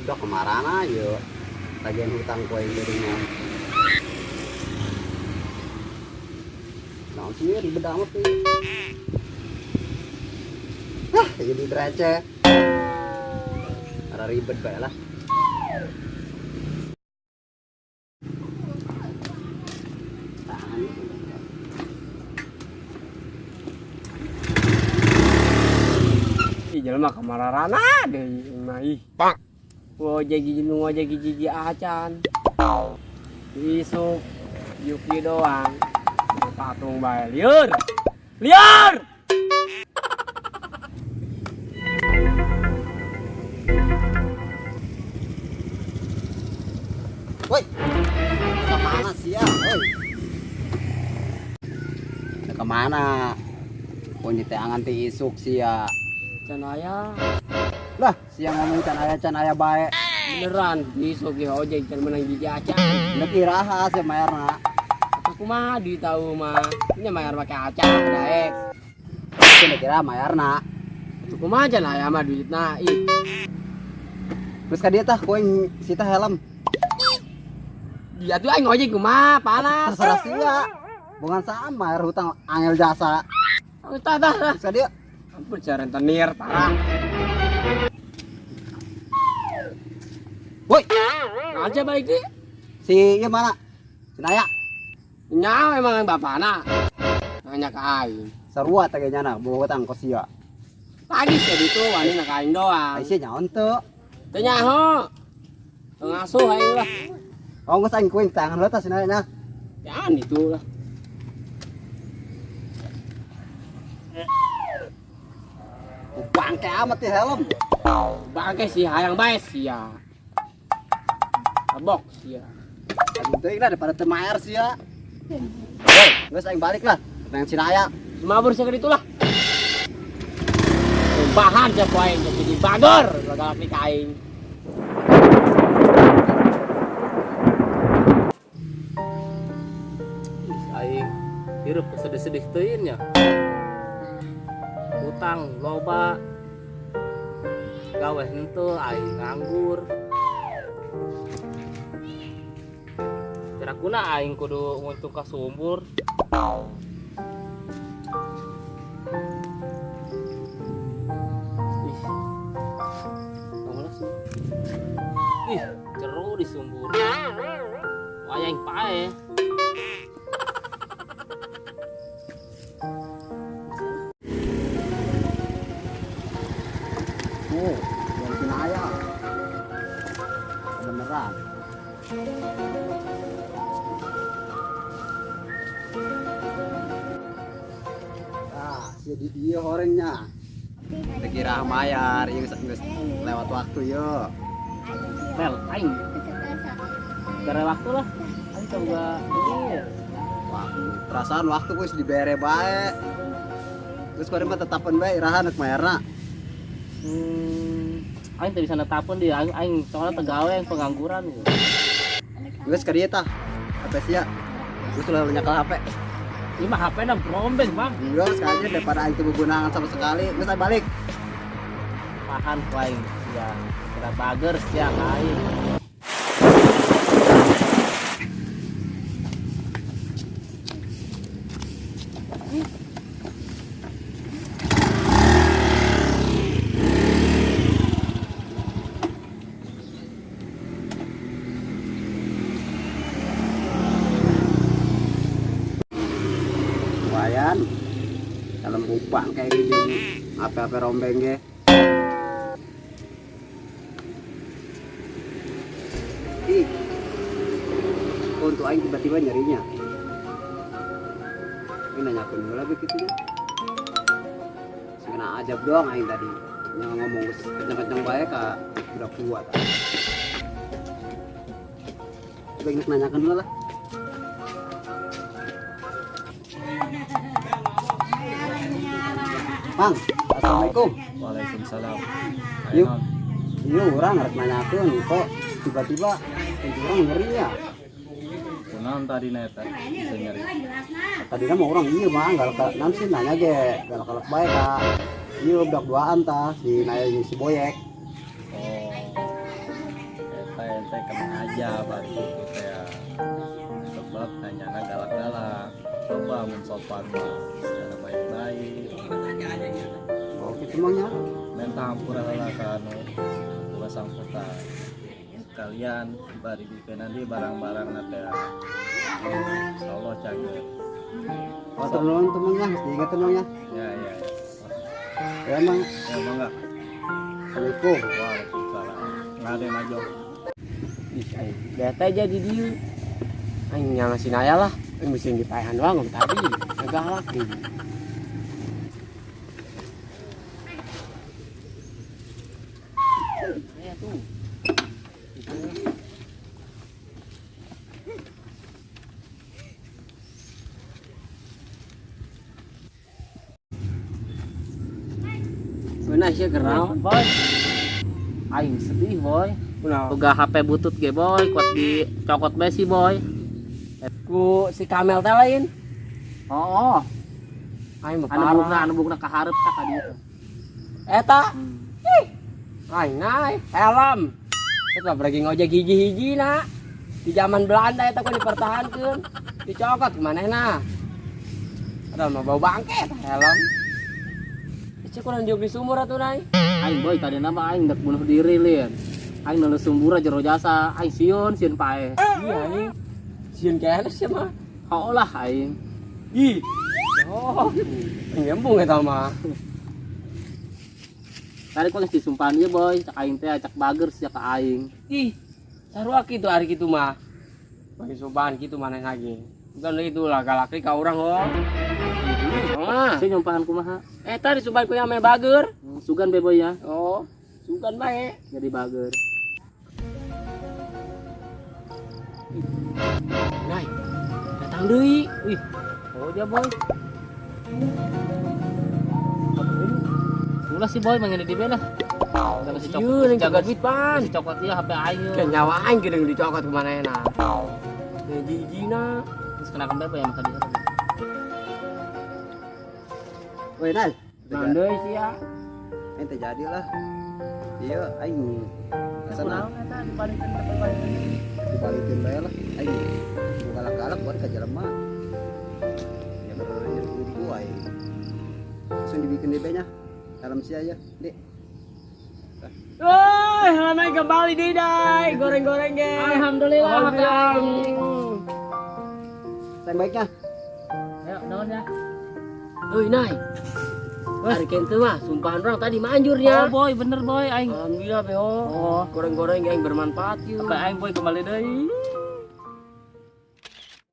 Udah kemarana yuk. Tagihan hutang ku aing dirinya. Naon sih ribet amat nih. Hah, jadi receh. Karena ribet bae lah. Tahan. Ih, jelema kamararana deui mah ih. Ngojek gigi nu ngojek gigi acan. Isuk Yuki doang. Patung bae lieur. Lieur! Woi, kemana sih ya? Woi, kemana? Kunci angan ti isuk sih ya. Can aya. Lah, siang ngomong can aya bae. Beneran isuk ge ojek can menang gigi acan. Nek iraha sih mayarna. Aku mah di tahu mah. Ini mayar pakai acan daek. Nek iraha mayarna. Atuh kumaha can aya mah duitna ih. Terus ka dieu tah kuing sita helm. Dia tuh aing ngojek kumaha panas. Terserah sia. Bukan sama bayar hutang angel jasa. Oh, tah tah tah. Terus ka dieu. Ampun sia rentenir parah. Woi, Aja baik deh. si ieu mana? Si Naya. Nyawa emang yang bapana. Nanya ke aing. Sarua teh nyana bawa hutang ke sia. Lagi sih itu wani nak aing doang. Ai sia nyaon teu. Teu nyaho. Teu ngasuh aing lah. Oh, geus aing kuing tangan heula tah si Naya nya. Jangan itu lah. Bangke amat ya helm. Bangke sih hayang bae sia. Tabok sia. Aduh teuing lah daripada teu mayar sia. Woi, geus aing balik lah. Nang si Naya. Mabur sia itu lah. Bahan sia ku aing jadi bagor galak ka aing. Aing hirup sedih-sedih teuing nya. Utang loba. Gawe henteu aing nganggur. Kira-kira aing kudu nguntung ka sumbur. Ih. Sih. Ih, jeru di sumbur. Wah, aing pae. Oh, dari si Naya. Beneran. Ah, jadi dia horengnya. Kira mayar, ieu geus lewat waktu yo. Mel, aing. Gara waktu lah. Aing coba ini. Waktu, perasaan waktu geus dibere bae. Geus kuari mah tetapan bae iraha nek mayarna. Aing teu bisa netapun di aing aing soalnya tegawe aing pengangguran gitu. Geus ka dieu tah. HP sia. Geus ulah nyekel HP. Ini mah HP na brombeng, Bang. Enggak, sekali daripada aing teu begunaan sama sekali. Geus aing balik. Pahan ku aing sia. Kira bager sia ka aing. Lumayan. Dalam bupang kayak gitu. HP-HP rombeng ge. Ih. Untuk aing tiba-tiba nyerinya. Ini nanya pun heula begitu nya. Kena ajab doang aing tadi. Yang ngomong geus kenceng-kenceng bae ka udah kuat. Coba ingat nanyakan dulu lah. Mang, assalamualaikum. Waalaikumsalam. Yuk, yuk orang rek nanyakeun kok tiba-tiba orang ngeri ya. Kunaon tadi na eta bisa nyeri. Tadinya mau orang iya mah galak nan sih nanya ge galak-galak bae ka. Iya budak duaan tah si Naya jeung si Boyek. Oh. Ente kena aja bari kitu teh. Sebab nanyana galak-galak. Coba mun sopan mah secara baik-baik. Oh kitu Mang nya. Minta hampura heula ka anu boga sangkutan. Sekalian bari dipeunan di barang-barang na teh. Insyaallah cager. Oh nuhun tuh Mang nya, geus diinget tuh Mang nya. Ya ya. Ya Mang. Ya mangga. Assalamualaikum. Waalaikumsalam. Ngaden aja. Ih, aing bete jadi dieu. Aing nya ngasih naya lah. Aing mesti dipaehan doang ngom tadi. Galak deui. Aya tuh. Benar sih kerau. Boy. Aing sedih, boy. Kunaon? Boga HP butut ge, boy, kuat dicokot bae sih, boy. Ku si Kamel teh lain. Oh, oh. Aing mah Anu parah. bukna, anu bukna ka hareup tah ka dieu. Eta. Ih. Aing naik helm. Eta pergi ngojek hiji-hiji na. Di zaman Belanda eta ku dipertahankeun. Dicokot kumanehna. Ada mah bau bangke eta helm. Ieu kurang jauh di sumur atuh nai. Aing boy tadi nama aing dek bunuh diri lin. Aing nulu sumbura jero jasa, aing sieun sieun paeh. Iya aing. Sieun keneh sia mah. Hao lah aing. Ih. Oh, nyembung eta mah. Tadi kok geus disumpahan ieu boy, cak aing teh cak bager sia ka aing. Ih, sarua kitu ari kitu mah. Bagi sumpahan kitu maneh lagi. Bukan itu lah galak ka urang oh. Mah. Sia nyumpahan kumaha? Eta disumpahan ku ame bager. Sugan be boy ya, Oh, sugan bae. jadi bager. Nay, datang deui. Wih, oh ja boy. Ulah si boy manggil di lah. Jaga si Ieu ning jaga jaga duit pan. Si cokot ieu HP aing. Ke nyawa aing geuning dicokot ku manehna. Hiji-hijina. Terus kena kembe boy yang tadi. Woi Nal. Naon deui sia? Ente jadilah. Iya aing. Asana Kunaon eta dibalikin dibalikin. Dibalikin bae lah. Aing galak-galak buat ka jelema. Ya bener ku aing. Langsung dibikin DP nya. Helm sia ya, Dik. Woi, ramai kembali deui dai. Goreng-goreng ge. Alhamdulillah. Alhamdulillah. Sayang baiknya. Ayo, naon ya? Euy, Nay. Hari kente mah sumpahan orang tadi manjurnya. Oh boy, bener boy aing. Alhamdulillah beho. Oh, Goreng-goreng yang bermanfaat yuk. HP aing boy kembali deui.